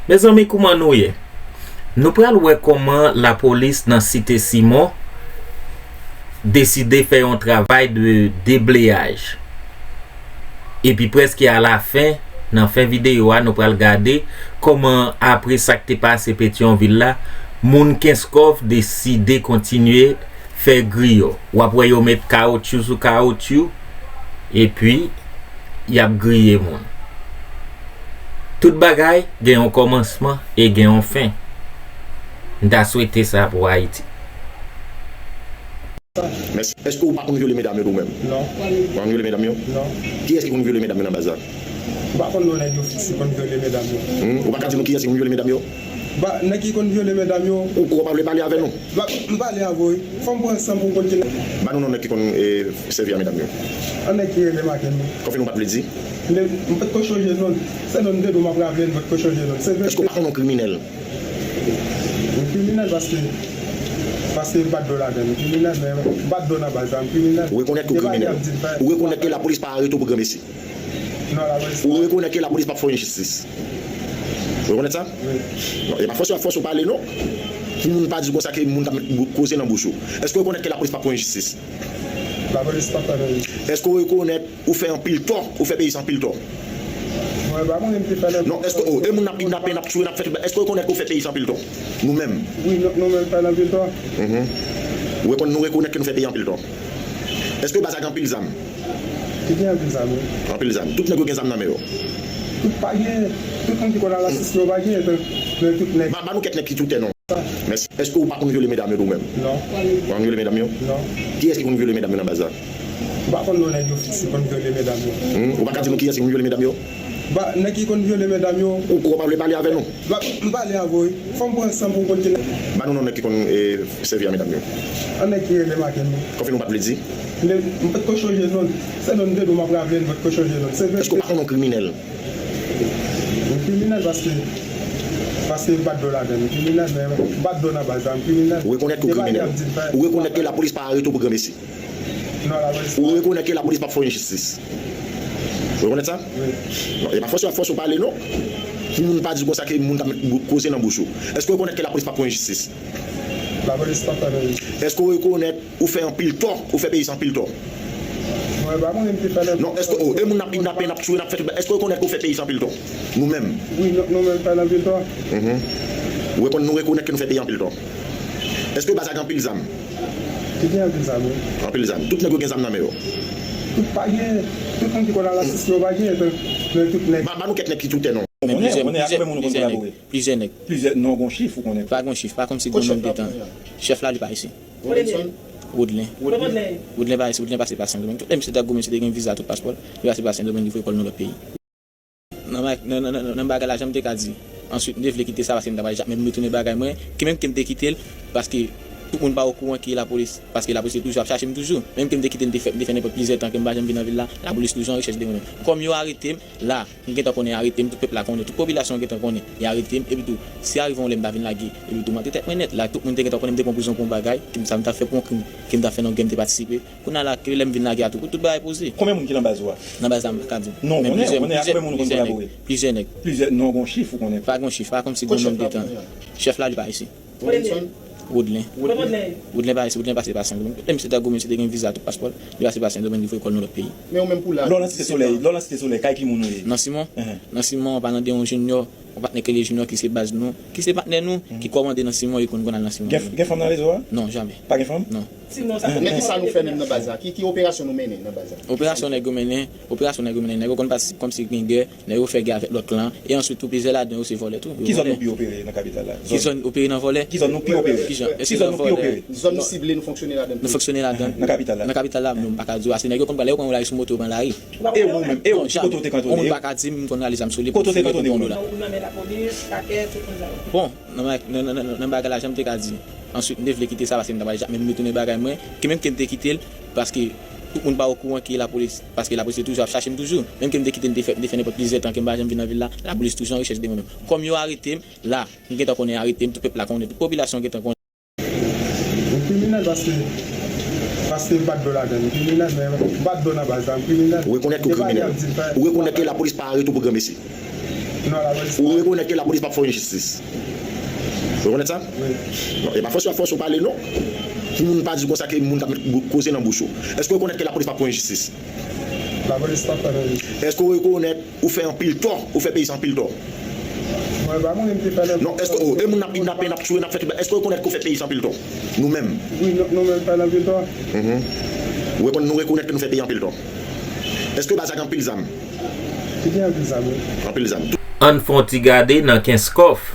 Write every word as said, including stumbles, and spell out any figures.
Mezanmi, kouman nou ye? Nou pral wè kòman lapolis nan Site Simon deside fè yon travay de debleyaj. Epi prèske alafen, nan fen videyo a, nou pral gade kòman, apre sa k te pase Petyonvil la, moun Kenskòf deside kontinye fè griyo. W ap wè yo met kawotchou sou kawotchou, epi y ap griye moun. Tout bagay gen yon kòmansman e gen yon fen. M ta swete sa pou Ayiti. Mèsi. Èske ou pa konn vyole medam yo tou menm? Non. Ou pa konn vyole medam yo? Non. Kiyès ki konn vyole medam yo nan baz la? M pa konn non nèg yo fiks ki konn vyole medam yo. Hmm, ou pa ka di nou kiyès ki konn vyole medam yo? Ba, nèg ki konn vyole medam yo. Ou, ou pa vle pale avè nou? Ba, m pale avè w wi. Fò m pran san pou m konn ki nèg. Ba nou non nèg ki konn e, sèvi a medam yo. An nèg ki rele Maken wi. Konfime ou pa t vle di? M pa t ko chonje non l. Se non m te di w m ap raple l, m pa t ko chonje non l. Se vre. Èske ou pa konn yon kriminèl? M kriminèl paske paske m pa t dwe ladan l. M kriminèl, men m pa t dwe nan baz la, m kriminèl. Ou rekonèt ke w kriminèl? Ou rekonèt ke lapolis pa arete w pou granmesi? Non, lapolis pa. Ou rekonèt ke lapolis p ap fè w enjistis? Ou rekonèt sa? Wi. Non, e pa fòse w ap fòse w pale non. Pou moun pa di konsa ke moun k ap met koze nan bouch ou. Èske w rekonèt ke lapolis p ap fè w enjistis? Lapolis p ap fè m enjistis. Èske w rekonèt ou fè anpil tò, ou fè peyi sa anpil tò? Mwen pa konnen m te fè nan. Non, èske, oh, e moun n ap kidnape, n ap tiye, n ap fè tout bagay, èske w rekonèt ke w fè peyi sa anpil tò? Nou menm. Wi, nou, nou menm fè l anpil tò. Mhm. Ou rekonn-, nou rekonèt ke nou fè peyi anpil tò. Èske baz la gen anpil zam? Ki gen anpil zam, wi. Anpil zam. Tout nèg yo gen zam nan men yo. Tout pa gen, tout moun ki konn al asiste yo pa gen, men tout nèg. Ba, ba nou kèk nèg ki toutè non. Mèsi. Èske ou pa konn vyole medam yo tou menm? Non. Ou pa konn vyole medam yo? Non. Kiyès ki konn vyole medam yo nan baz la? M pa konn non nèg yo fiks ki konn vyole medam yo. Hmm, ou pa ka di nou kiyès ki konn vyole medam yo? Ba, nèg ki konn vyole medam yo. Ou, ou pa vle pale avè nou? Ba, m pale avè w wi. Fò m pran san pou m konn ki nèg. Ba nou non nèg ki konn e, sèvi a medam yo. An nèg ki rele Maken wi. Konfime ou pa t vle di? M pa t ko chonje non l. Se non m te di w m ap raple l, m pa t ko chonje non l. Se vre. Èske ou pa konn yon kriminèl? M kriminèl paske paske m pa t dwe ladan l. M kriminèl, men m pa t dwe nan baz la, m kriminèl. Ou rekonèt ke w kriminèl? Ou rekonèt ke lapolis pa arete w pou granmesi? Non, lapolis pa. Ou rekonèt ke lapolis p ap fè w enjistis? Ou rekonèt sa? Wi. Non, e pa fòse w ap fòse w pale non. Pou moun pa di konsa ke moun k ap met koze nan bouch ou. Èske w rekonèt ke lapolis p ap fè w enjistis? Lapolis p ap fè m enjistis. Èske w rekonèt ou fè anpil tò, ou fè peyi sa anpil tò? Mwen pa konnen m te fè nan. Non, èske, oh, e moun n ap kidnape, n ap tiye, n ap fè tout bagay, èske w rekonèt ke w fè peyi sa anpil tò? Nou menm. Wi, nou, nou menm fè l anpil tò. Mhm. Ou rekonn-, nou rekonèt ke nou fè peyi anpil tò. Èske baz la gen anpil zam? Ki gen anpil zam, wi. Anpil zam. Tout nèg yo gen zam nan men yo. Tout pa gen, tout moun ki konn al asiste yo pa gen, men tout nèg. Ba, ba nou kèk nèg ki toutè non. Men plizyè, plizyè, plizyè nèg. Plizyè nèg. Plizyè, non, gon chif ou konnen? Pa gon chif, pa kòmsi gon nonm detan. Chèf la, li pa isi. Woodlen. Woodlen. Woodlen pa isi, Woodlen pase pa Sendomeng. Tout lè misye t ap goumen, misye te gen viza, tout paspò l, li pase pa Sendomeng, li voye kò l nan lòt peyi. Nan, nan, nan, nan, nan bagay la, jan m te ka di. Answit, m te vle kite sa paske m ta pral ja-, men m retounen bagay mwen, ki menm ke m te kite l, paske tout moun pa okouran ke lapolis, paske lapolis te toujou ap chache m toujou. Menm ke m te kite l, m te fè, m te fè nenpòt plizyè tan ke m pa janm vin nan vil la, lapolis toujou an rechèch de mwen menm. Kòm yo arete m, la, m gentan konnen arete m, tout pèp la konnen, tout popilasyon an gentan konnen, y arete m, epi tou, si arive yon lè m ta vin lage, epi tou, m antre tèt mwen nèt, la, tout moun te gentan konnen m te pran prizon pou yon bagay, ke m, sa m ta fè pou yon krim, ke m ta fè nan yon gè m te patisipe. Kounye a la, ke lè m vin lage a tou, tout bagay poze. Konbyen moun ki nan baz ou a? Nan baz la, m pa ka di w. Non, men konnen, plizyè, konnen, plizyè, konbyen moun ou konn plizyè nèg, kolabore? Plizyè nèg. Plizyè, non, gon chif ou konnen? Pa gon chif, pa kòmsi gon nonm detan. Chèf la, li pa isi. Woodlen. Woodlen. Woodlen pa isi, Woodlen pase pa Sendomeng. Tout lè misye t ap goumen, misye te gen viza, tout paspò l, li pase pa Sendomeng, li voye kò l nan lòt peyi. Men ou menm pou la. Lè w nan Site Solèy, lè w nan Site Solèy, kay ki moun ou ye? Nan Simon. Nan Simon, an palan de yon Junior, yon patnè k rele Junior ki se baz nou, ki se patnè nou, ki kòmande nan Simon, e konn konn al nan Simon. Gen, gen fanm nan rezo a? Non, jamè. Pa gen fanm? Non. Men kisa nou fè menm nan baz la? Ki, ki operasyon nou mennen nan baz la? Operasyon nèg yo mennen, operasyon nèg yo mennen, nèg yo konn pase kòmsi gen gè, nèg yo fè gè avèk lòt klan, e answit tou plizyè ladan yo se vòlè tou. Ki zòn nou pi opere nan kapital la? Ki zòn opere nan vòlè? Ki zòn nou pi opere? Ki jan? Èske se nan vòlè? Zòn nou sible, nou fonksyone ladan. Nou fonksyone ladan. Nan kapital la? Nan kapital la, non, m pa ka di w, paske nèg yo konn pran, lè yo pran w lari sou moto, yo pran lari. E ou menm, e ou, ki kote w te kantone? Yon moun pa ka di m konn rale zam sou li pou fè konprann ou la. Bon, nan, nan, nan, nan bagay la, jan m te ka di. Answit, m te vle kite sa paske m ta pral ja-, men m retounen bagay mwen, ke menm ke m te kite l, paske tout moun pa okouran ke lapolis, paske lapolis te toujou ap chache m toujou. Menm ke m te kite l, m te fè, m te fè nenpòt plizyè tan ke m pa janm vin nan vil la, lapolis toujou an rechèch de mwen menm. Kòm yo arete m, la, m gentan konnen, arete m, tout pèp la konnen, tout popilasyon gentan konnen. M kriminèl paske, paske m pa t dwe ladan l. M kriminèl, men m pa t dwe nan baz la, m kriminèl. Ou rekonèt ke w kriminèl? Ou rekonèt ke lapolis pa arete w pou granmesi? Ou rekonèt ke lapolis p ap fè w enjistis? Ou rekonèt sa? Non, e pa fòse w ap fòse w pale non. Pou moun pa di konsa ke moun k ap met koze nan bouch ou. Èske w rekonèt ke lapolis p ap fè w enjistis? Èske w rekonèt ou fè anpil tò, ou fè peyi sa anpil tò? Non, èske, oh, e moun n ap kidnape, n ap tiye, n ap fè tout bagay, èske w rekonèt ke w fè peyi sa anpil tò? Nou menm. Wi, nou menm fè anpil tò. Ou rekonn nou rekonèt ke nou fè peyi anpil tò. Èske baz la gen anpil zam? Li gen anpil zam, wi. Anpil zam. Ann fè yon ti gade nan Kenskòf.